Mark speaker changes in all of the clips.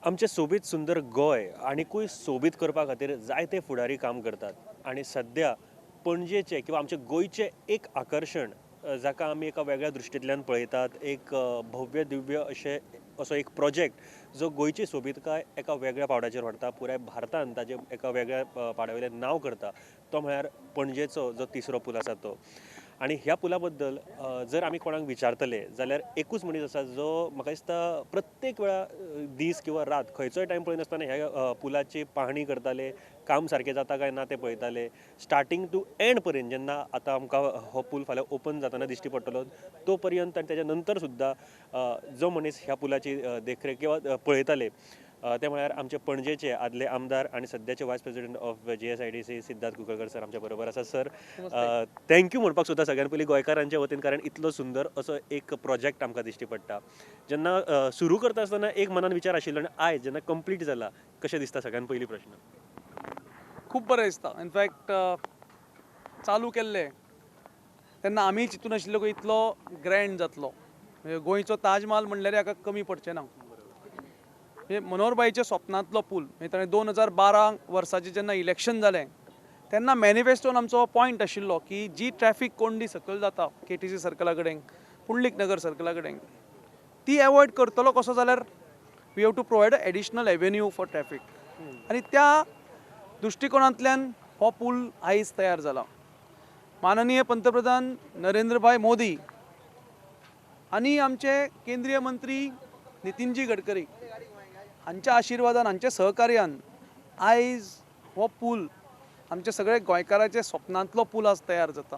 Speaker 1: आमचें सोबीत सुंदर गोंय आनिकूय सोबीत करपा खातीर जायते फुडारी काम करतात आनी सद्या पणजेचें किंवा आमच्या गोंयचें एक आकर्शण जाका आमी एका वेगळ्या दृश्टींतल्यान पळयतात, एक भव्य दिव्य अशें असो एक प्रोजेक्ट जो गोंयची सोबीतकाय एका वेगळ्या पांवड्याचेर व्हरता, पुराय भारतान ताजें एका वेगळ्या पांवड्या वयल्यान नांव करता, तो म्हळ्यार पणजेचो जो तिसरो पूल आसा तो. आनी ह्या पुला बद्दल जर आमी कोणाक विचारतले जाल्यार एकूच मनीस आसा जो म्हाका दिसता प्रत्येक वेळा दीस किंवा रात खंयचोय टायम पळयनासतना ह्या पुलाची पाहणी करताले, काम सारकें जाता काय ना तें पळयताले, स्टार्टींग टू एंड पर्यंत. जेन्ना आतां आमकां हो पूल फाल्यां ओपन जातना दिश्टी पडटलो तो पर्यंत आनी तेच्या नंतर सुद्दां जो मनीस ह्या पुलाची देखरेख किंवा पळयताले ते म्हळ्यार आमचे पणजेचे आदले आमदार आनी सद्याचे vice president of GSIDC Siddharth Kunkalkar sir आमच्या बरोबर आसा. सर, thank you म्हणपाक सोदता सगळ्यान पयलीं गोंयकारांच्या वतीन, कारण इतलो सुंदर असो एक प्रोजेक्ट आमकां दिश्टी पडटा. जेन्ना सुरू करता आसतना एक मनान विचार आशिल्लो आनी आयज जेन्ना कंप्लीट जाला, कशें दिसता? सगळ्यान पयलीं प्रश्न.
Speaker 2: खूब बरें दिसता. इनफॅक्ट चालू केल्लें तेन्ना आमी चिंतून आशिल्लो की इतलो ग्रँड जातलो, म्हणजे गोंयचो ताजमहाल म्हणल्यार हाका कमी पडचें ना. म्हणजे मनोहरबाईच्या स्वप्नांतलो पूल, म्हणजे ताणें 2012 वर्साचें जेन्ना इलेक्शन जालें तेन्ना मॅनिफेस्टोन आमचो पॉयंट आशिल्लो की जी ट्रॅफीक कोंडी सकयल जाता केटीसी सर्कला कडेन, पुंडलीक नगर सर्कला कडेन, ती एवॉयड करतलो कसो जाल्यार we have to provide a additional avenue for traffic. आनी त्या दृश्टिकोणांतल्यान हो पूल आयज तयार जाला. माननीय पंतप्रधान नरेंद्रभाई मोदी आनी आमचे केंद्रीय मंत्री नितीनजी गडकरी हांच्या आशिर्वादान, हांच्या सहकार्यान आयज हो पूल आमच्या सगळे गोंयकाराच्या स्वप्नांतलो पूल आज तयार जाता.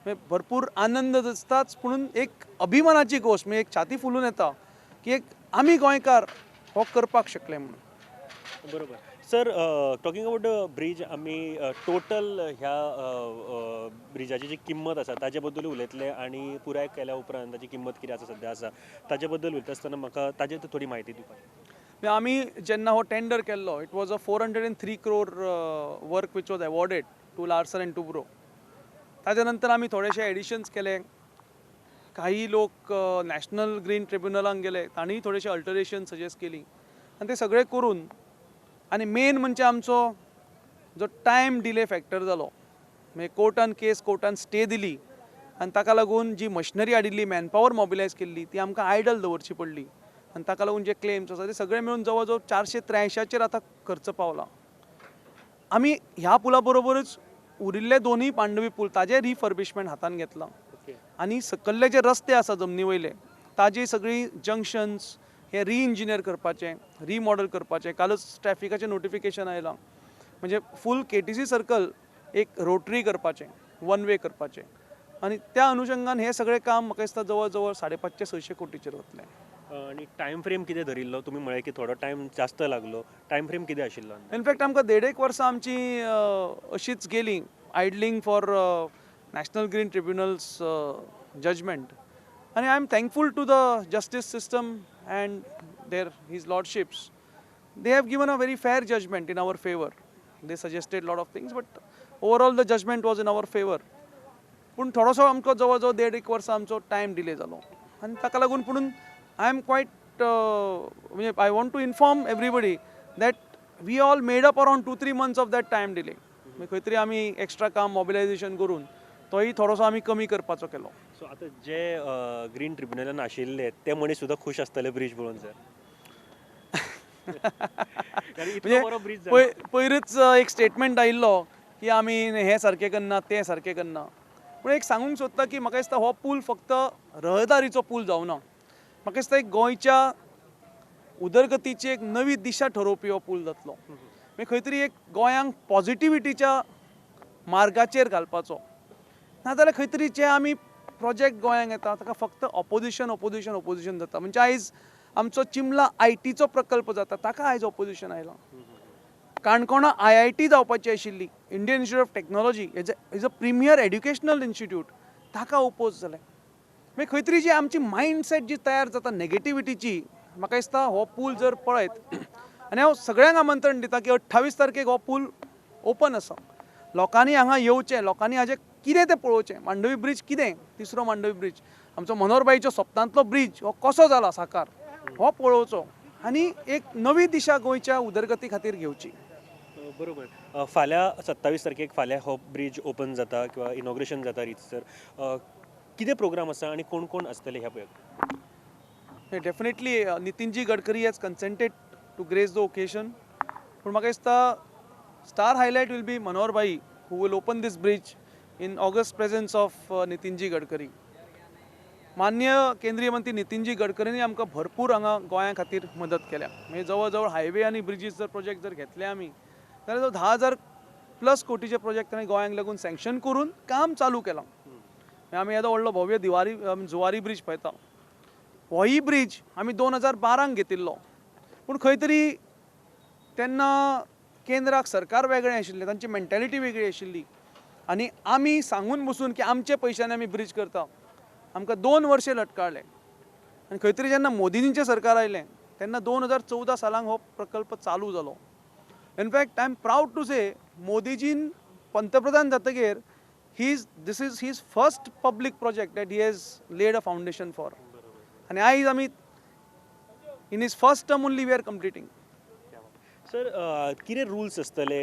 Speaker 2: म्हणजे भरपूर आनंद दिसताच, पुणून एक अभिमानाची गोश्ट, म्हणजे एक छाती फुलून येता की एक आमी गोंयकार हो करपाक शकले म्हणून.
Speaker 1: बरोबर sir. Talking about the bridge, आमी टोटल ह्या ब्रिजाची जी किंमत आसा ताजे बद्दल उलयतले आनी पुराय केल्या उपरांत ताची किंमत कितें आसा सद्या आसा ताजे बद्दल उलयता आसतना म्हाका ताजेर थोडी म्हायती दिवपाक.
Speaker 2: म्हणजे आमी जेन्ना हो टेंडर केल्लो, it was a 403 crore work which was awarded to Larsen and Toubro. ताच्या नंतर आमी थोडेशे एडिशन्स केले. काही लोक नॅशनल ग्रीन ट्रिब्युनलान गेले, तांणी थोडेशे अल्टरेशन सजेस्ट केली आनी ते सगळे करून, आनी मेन म्हणजे आमचो जो टायम डिले फॅक्टर जालो, म्हणजे कोर्टान केस कोर्टान स्टे दिली आनी ताका लागून जी मशिनरी हाडिल्ली, मॅनपावर मोबिलायज केल्ली, ती आमकां आयडल दवरची पडली आनी ताका लागून जे क्लेम्स आसा ते सगळे मेळून जवळ जवळ 483चेर आतां खर्च पावला. आमी ह्या पुला बरोबरूच उरिल्ले दोनूय मांडवी पूल ताजे रिफर्बिशमेंट हातान घेतलां आनी सकल्ले जे रस्ते आसा जमनी वयले ताजी सगळीं जंक्शन्स हे रिइंजिनियर करपाचें, रिमॉडल करपाचें. कालच ट्रॅफिकाचें नोटिफिकेशन आयलां, म्हणजे फूल केटीसी सर्कल एक रोटरी करपाचें, वन वे करपाचें आनी त्या अनुशंगान हें सगळें काम म्हाका दिसता जवळ जवळ 550 ते 600 कोटीचेर वतलें.
Speaker 1: आनी टायम फ्रेम कितें धरिल्लो? तुमी म्हळें की थोडो टायम जास्त लागलो, टायम फ्रेम कितें आशिल्लो?
Speaker 2: इनफॅक्ट आमकां देड एक वर्सां आमची अशीच गेलीं idling for National Green Tribunal's judgment आनी I am thankful to the justice system and their his lordships. They have given a very fair judgment in our favour. They suggested lot of things, but overall the judgment was in our favour. पूण थोडोसो आमकां जवळ जवळ देड एक वर्सां आमचो time delay जालो आनी ताका लागून, पुणून I am quite, म्हणजे I want to inform everybody that we all made up around 2-3 months of that time delay. म्हणजे खंय तरी आमी एक्स्ट्रा काम मोबिलायजेशन करून तोय थोडोसो आमी कमी करपाचो केलो.
Speaker 1: सो आतां जे ग्रीन ट्रिब्युनलान आशिल्ले ते मनीस सुद्दां खूश आसतले ब्रीज पळोवन सर, कारण इतलो
Speaker 2: म्हणजे
Speaker 1: बरो ब्रीज जाला.
Speaker 2: पयरच एक स्टेटमेंट आयिल्लो की आमी हें सारकें करना, तें सारकें करना, पूण एक सांगूंक सोदता की म्हाका दिसता हो पूल फक्त रहदारीचो पूल जावना, म्हाका दिसता एक गोंयच्या उदरगतीची एक नवी दिशा ठरोवपी हो पूल जातलो. मागीर खंय तरी एक गोंयांक पॉजिटिविटीच्या मार्गाचेर घालपाचो, नाजाल्यार खंय तरी जे आमी प्रोजेक्ट गोंयांक येता ताका फक्त ऑपोजिशन, ऑपोजिशन, ऑपोजिशन जाता. म्हणजे आयज आमचो चिमला आयटीचो प्रकल्प जाता, ताका आयज ऑपोजिशन आयलां. काणकोणा आयआयटी जावपाची आशिल्ली, Indian Institute of Technology is a premier educational institute, ताका ओपोज जालें. मागीर खंय तरी जी आमची मायंडसेट जी तयार जाता नेगेटिविटीची, म्हाका दिसता हो पूल जर पळयत, आनी हांव सगळ्यांक आमंत्रण दिता की 28 तारखेक हो पूल ओपन आसा, लोकांनी हांगा येवचें, लोकांनी हाजें कितें तें पळोवचें, मांडवी ब्रीज कितें, तिसरो मांडवी ब्रीज, आमचो मनोहरबाईच्या स्वप्नांतलो ब्रीज हो कसो जाला साकार हो पळोवचो. आनी एक नवी दिशा गोंयच्या उदरगती खातीर घेवची.
Speaker 1: बरोबर. फाल्यां 27 तारखेक फाल्यां हो ब्रीज ओपन जाता किंवा इनॉग्रेशन जाता रितसर, कितें प्रोग्राम आसा आनी कोण कोण आसतले ह्या पळय?
Speaker 2: Definitely Nitinji Gadkari has consented to grace the occasion. पूण म्हाका दिसता star highlight will be Manohar bhai who will open this bridge in august presence of Nitinji Gadkari. मान्य केंद्रीय मंत्री नितीनजी गडकरींनी आमकां भरपूर हांगा गोंया खातीर मदत केल्या. म्हणजे जवळ जवळ हायवे आनी ब्रिजीस जर प्रोजेक्ट जर घेतले आमी जाल्यार 10,000 प्लस कोटीचे प्रोजेक्ट ताणें गोंयांक लागून सँक्शन करून काम चालू केलां. आमी येदो व्हडलो भव्य दिवारी जुवारी ब्रीज पळयता, होय ब्रीज आमी 2012 घेतिल्लो, पूण खंय तरी तेन्ना केंद्राक सरकार वेगळें आशिल्लें, तांची मेंटेलिटी वेगळी आशिल्ली आनी आमी सांगून बसून की आमचे पयशांनी आमी ब्रीज करता, आमकां 2 वर्सां लटकाळ्ळे. आनी खंय तरी जेन्ना मोदीजींचें सरकार आयलें तेन्ना 2014 सालांक हो प्रकल्प चालू जालो. In fact I am proud to say मोदीजीन पंतप्रधान जातकीर this is his first public project that he has laid a foundation for. आनी आयज आमी in his first term only we are completing.
Speaker 1: Sir, कितें रुल्स आसतले,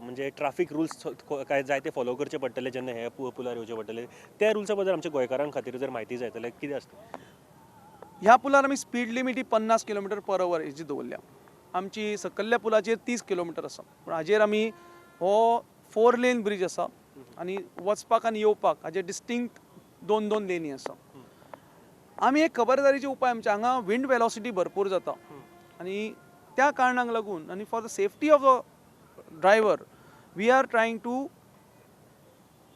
Speaker 1: म्हणजे ट्राफीक रुल्स काय जाय ते फॉलो करचे पडटले जेन्ना हे पुलार येवचे पडटले, त्या रुल्सा बद्दल आमच्या गोंयकारां खातीर जर म्हायती जाय जाल्यार कितें आसता?
Speaker 2: ह्या पुलार आमी speed limit he 50 kilometre per our हेजी दवरल्या. आमची सकल्ल्या पुलाचेर 30 किलोमिटर आसा, पूण हाजेर आमी हो 4 लेन ब्रीज आसा आनी वचपाक आनी येवपाक हाजेर डिस्टिंक्ट 2-2 लेनी आसा. आमी एक खबरदारीचे उपाय, आमच्या हांगा विंड वेलोसिटी भरपूर जाता आनी त्या कारणाक लागून आनी for the safety of the driver we are trying to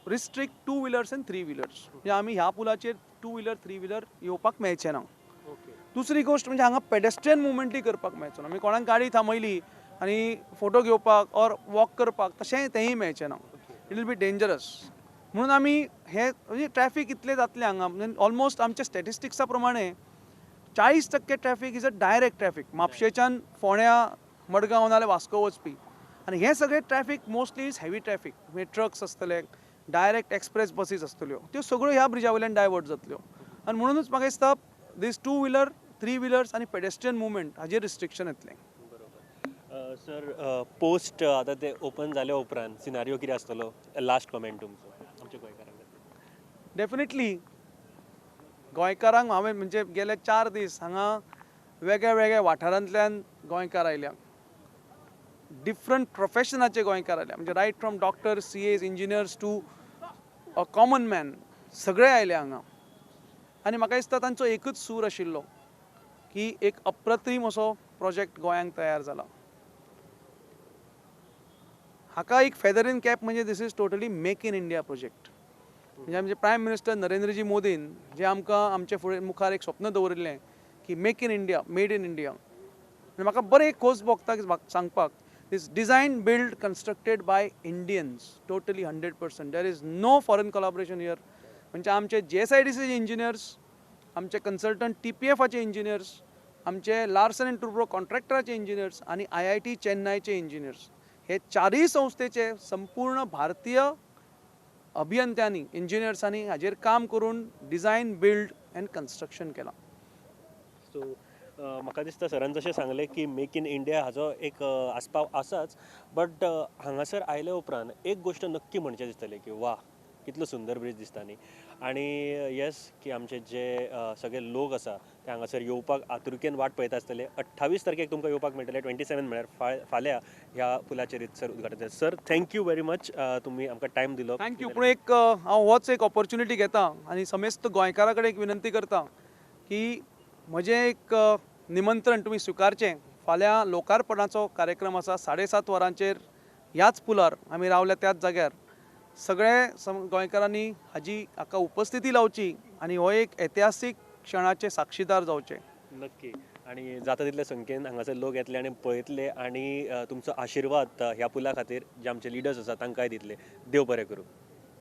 Speaker 2: restrict 2 wheelers and 3 wheelers. म्हणजे आमी ह्या पुलाचेर 2 व्हिलर 3 व्हिलर येवपाक मेळचें ना. दुसरी गोश्ट म्हणजे हांगा पेडेस्ट्रियन मुवमेंटूय करपाक मेळचो ना. आमी कोणाक गाडी थांबयली आनी फोटो घेवपाक ऑर वॉक करपाक तशें तेंय मेळचें ना, it will be dangerous. म्हणून आमी हे म्हणजे ट्रॅफीक इतलें जातलें हांगा, म्हणजे ऑलमोस्ट आमच्या स्टॅटिस्टिक्सा प्रमाणे 40% traffic is a direct traffic, म्हापशेच्यान फोंड्या मडगांव नाल्यार वास्को वचपी, आनी हें सगळें traffic mostly is heavy traffic, म्हणजे ट्रक्स आसतले, डायरेक्ट एक्सप्रेस बसीस आसतल्यो, त्यो सगळ्यो ह्या ब्रिजा वयल्यान डायवर्ट जातल्यो. आनी म्हणुनूच म्हाका दिसता दीस 2 व्हिलर 3 व्हिलर्स आनी पेडेस्ट्रियन मुवमेंट हाजेर रिस्ट्रिक्शन येतलें.
Speaker 1: बरोबर. सर, पोस्ट आतां ते ओपन जाल्या उपरांत सिनारियो कितें आसतलो, लास्ट कमेंट तुमचो आमच्या गोंयकारांक?
Speaker 2: डेफिनेटली गोंयकारांक हांवें म्हणजे गेले 4 दीस हांगा वेगळ्या वेगळ्या वाठारांतल्यान गोंयकार आयल्या, डिफरंट प्रोफेशनाचे गोंयकार आयल्या, म्हणजे right from doctor, CAs, engineers to a common man, सगळे आयले हांगा. आनी म्हाका दिसता तांचो एकूच सूर आशिल्लो की एक अप्रतिम असो प्रोजेक्ट गोंयांक तयार जाला. हाका एक फेदर इन कॅप म्हणजे this is totally make in India project. म्हणजे आमचे प्रायम मिनिस्टर नरेंद्रजी मोदीन जे आमकां आमचे फुडें मुखार एक स्वप्न दवरिल्लें की make in India, made in India. आनी म्हाका बरें एक खोस भोगता सांगपाक, this design build constructed by Indians totally 100%, there is no foreign collaboration here. म्हणजे आमचे GSIDCचे इंजिनियर्स, आमचे कन्सल्टंट TPFाचे इंजिनियर्स, आमचे लार्सन अँड टुब्रो कॉन्ट्रॅक्टराचे इंजिनियर्स आनी IIT चेन्नयचे इंजिनियर्स, हे चारूय संस्थेचे संपूर्ण भारतीय अभियंत्यांनी, इंजिनियर्सांनी हाजेर काम करून डिझायन, बिल्ड अँड कन्स्ट्रक्शन केलां.
Speaker 1: सो म्हाका दिसता सरान जशें सांगलें की मेक इन इंडिया हाजो एक आस्पाव आसाच, बट हांगासर आयले उपरांत एक गोश्ट नक्की म्हणचें दिसतलें की वा कितलो सुंदर ब्रीज दिसता न्ही. आनी येस की आमचे जे सगळे लोक आसा ते हांगासर येवपाक आतुरकेन वाट पळयता आसतले. 28 तारखेक तुमकां येवपाक मेळटलें, 27 म्हळ्यार फाल्यां ह्या पुलाचेर सर उद्घाटन. Sir thank you very much, तुमी आमकां टायम दिलो.
Speaker 2: Thank you. पूण एक हांव होच एक ऑपॉर्च्युनिटी घेता आनी समेस्त गोंयकारां कडेन एक विनंती करता की म्हजें एक निमंत्रण तुमी स्विकारचें. फाल्यां लोकार्पणाचो कार्यक्रम आसा 7:30 वरांचेर ह्याच पुलार आमी रावल्या त्याच जाग्यार. सगळे गोंयकारांनी हाजी हाका उपस्थिती लावची आनी हो एक ऐतिहासीक क्षणाचे साक्षीदार जावचे.
Speaker 1: नक्की. आनी जाता तितले संख्येन हांगासर लोक येतले आनी पळयतले आनी तुमचो आशिर्वाद ह्या पुला खातीर जे आमचे लिडर्स आसा तांकांय दितले. देव बरें करूं.